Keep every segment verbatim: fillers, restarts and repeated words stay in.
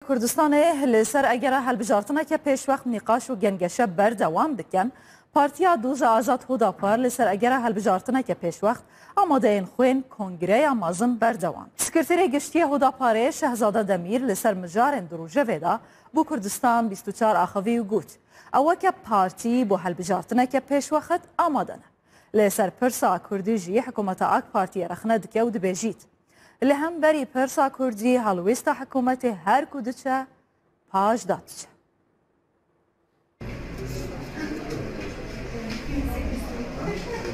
Kurdistanê li ser egera hilbijartineke pêşwext nîqaş û gengeşe berdewam dikin. Partiya Doza Azad Hudapar li ser egera hilbijartineke pêşwext amadeyên xwên kongreya mezin berdewam. Sekreterê Giştî yê Hudaparê Şehzade Demîr li ser mijarên di rojevê de bo Kurdistan bîst û çar axivî û got, ew weke partî bo hilbijartineke pêşwext amade ne. Li ser pirsa Kurdî jî hikûmeta AK Partiyê rexne dike û dibêjît, li hemberî pirsa Kurdî helwêsta hikûmetê her ku diçe, paş de diçe.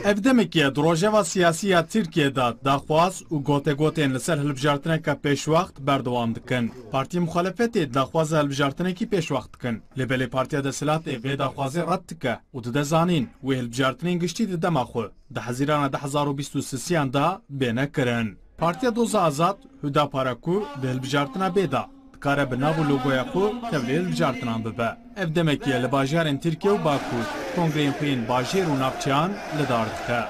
Ev demekî ye di rojeva siyasî ya Tirkiyê de daxwaz û gotegotên li ser hilbijartineke pêşwext berdewam dikin. Partiyên muxalefetê daxwaza hilbijartinekî pêşwext dikin. Lê belê partiya desthilatê vê daxwazê red dike û dide zanîn wê hilbijartinên giştî di dema xwe di Hezîrana du hezar û bîst û sisiyan de bêne kirin. Partiya Doza Azad, Hudapara ku di hilbijartina bê de dikare bi nav û logoya xwe tevlî hilbijartinan bibe. Ev demekî ye li bajarên Tirkiye û Bakur, kongreyên xwe yên bajêr û navçeyan li dar dike.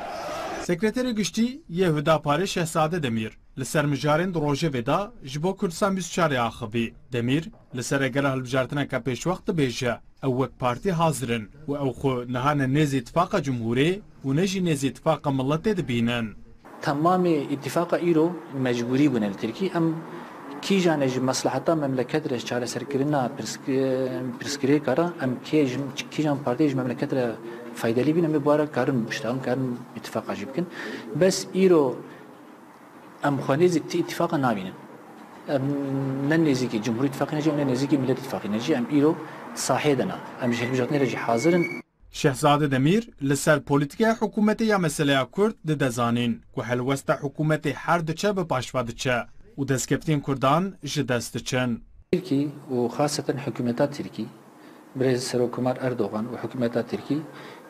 Sekreterê Giştî yê Hudaparê Şehzade Demîr li ser mijarên di rojevê de ji bo Kurdistan bîst û çar axivî. Demîr li ser egera hilbijartineke pêşwext dibêje, ew wek partî hazir in û ew xwe niha ne nêzî tifaqa cumhûrê û ne jî nêzî tifaqa miletê dibînin. Temamê îtîfaqa îro mecbûrî bûne li Tirkî. Em kîjan e ji mesleheta memleket re, ji çareserkirina pirs-, pirsgirêka re, em kê ji, kîjan partiyê ji memleket re faydelî bîn, em ê bi wa re karin biştawin, karin îtîfaqa jî bikin. Bes îro em xwe nêzî ti îtîfaqa nabînin. Em ne nêzîkî Cumhurî Îtîfaqî ne jî, em ne nêzîkî Millet Îtîfaqî ne jî, em îro sahê de ne. Em ji hilbijartinê re jî hazir in. Şehzade Demîr li ser polîtîkaya hikûmetê ya meseleya Kurd dide zanîn ku helwesta hikûmetê her diçe bi paşva diçe û destkeftiyên Kurdan ji dest diçin. Tirkî û xaseten hikûmeta Tirkî, Birêz Serokkomar Erdogan û hikûmeta Tirkî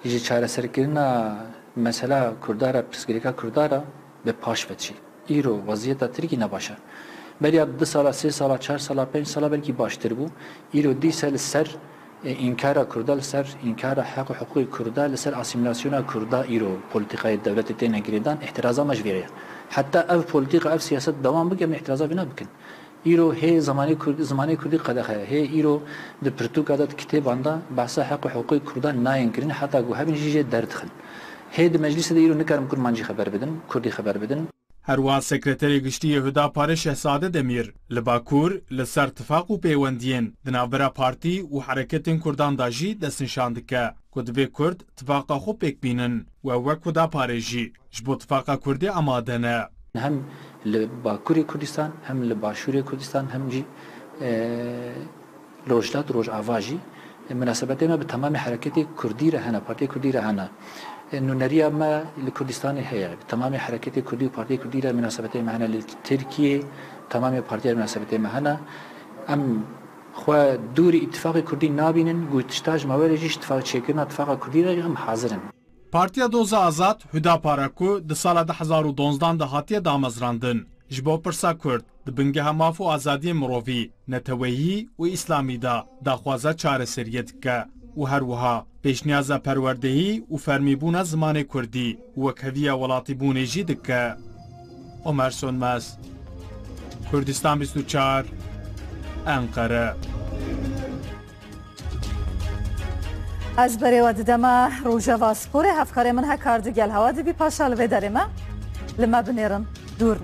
ji çareserkirina mesela Kurda re, pirsgirêka Kurda re bi paş ve diçî. Îro weziyeta Tirkî ne baş e. Beriya du sala, sê sala, çar sala, pênc sala belkî baştir bû. Îro dîse li ser, e, înkara Kurda, li ser înkara heq û hiqûqê Kurda, li ser asîmîlasyona Kurda îro polîtîkayê dewletê têne girêdan, îhtiraza me ji vê re ye. Heta ev polîtîka, ev siyaset dewam bike, em ê îhtiraza vê nebikin. Îro hê zimanê Kurd-, zimanê Kurdî qedexe ye. Hê îro di pirtûka de, di kitêban de behsa heq û hiqûqê Kurdan nayên kirin, heta ku hebin jî jê derdixin. Hê di meclîsê de îro nikarin kurmancî xeber bidin, Kurdî xeber bidin. Her wiha Sekreterê Giştî yê Hudaparê Şehzade Demîr li Bakur li ser tifaq û pêwendiyên di navbera partî û hereketên Kurdan de jî destnîşan dike ku divê Kurd tifaqa xwe pêk bînin û ew wek Hudaparê jî ji bo tifaqa Kurdî amade ne. Hem li Bakurê Kurdistan, hem li Başûrê Kurdistan, hem jî, e, Rojhilat, Rojava jî, e, minasebetê me bi temamê hereketê Kurdî re hene, Partiyê Kurdî re hene. E, nûneriya me li Kurdistanê heye. Bi temamê hereketê Kurdî û Partiyê Kurdî re minasebetê me hene. Li Tirkiyê temamê partiya minasebetê me hene. Em xwe dûrî îtifaqê Kurdî nabînin, ku tişta ji me were jî ji tifaq çêkirina tifaqa Kurdî re em hazir in. Partiya Doza Azad, Hudapara ku di sala du hezar û donzdan de hatiye damezrandin, ji bo pirsa Kurd di bingeha maf û azadiyên mirovî, neteweyî û îslamî de daxwaza çareseriyê dike û her wiha pêşniyaza perwerdehî û fermîbûna zimanê Kurdî û wekheviya welatîbûnê jî dike. Omer Sönmez, Kurdistan bîst û çar, Enqere. Ez berê we dideme rojeva sporê, hevkarê min Hekar Digel hewa dibî, paşa li vê derê me li me binêrin, dûr ne.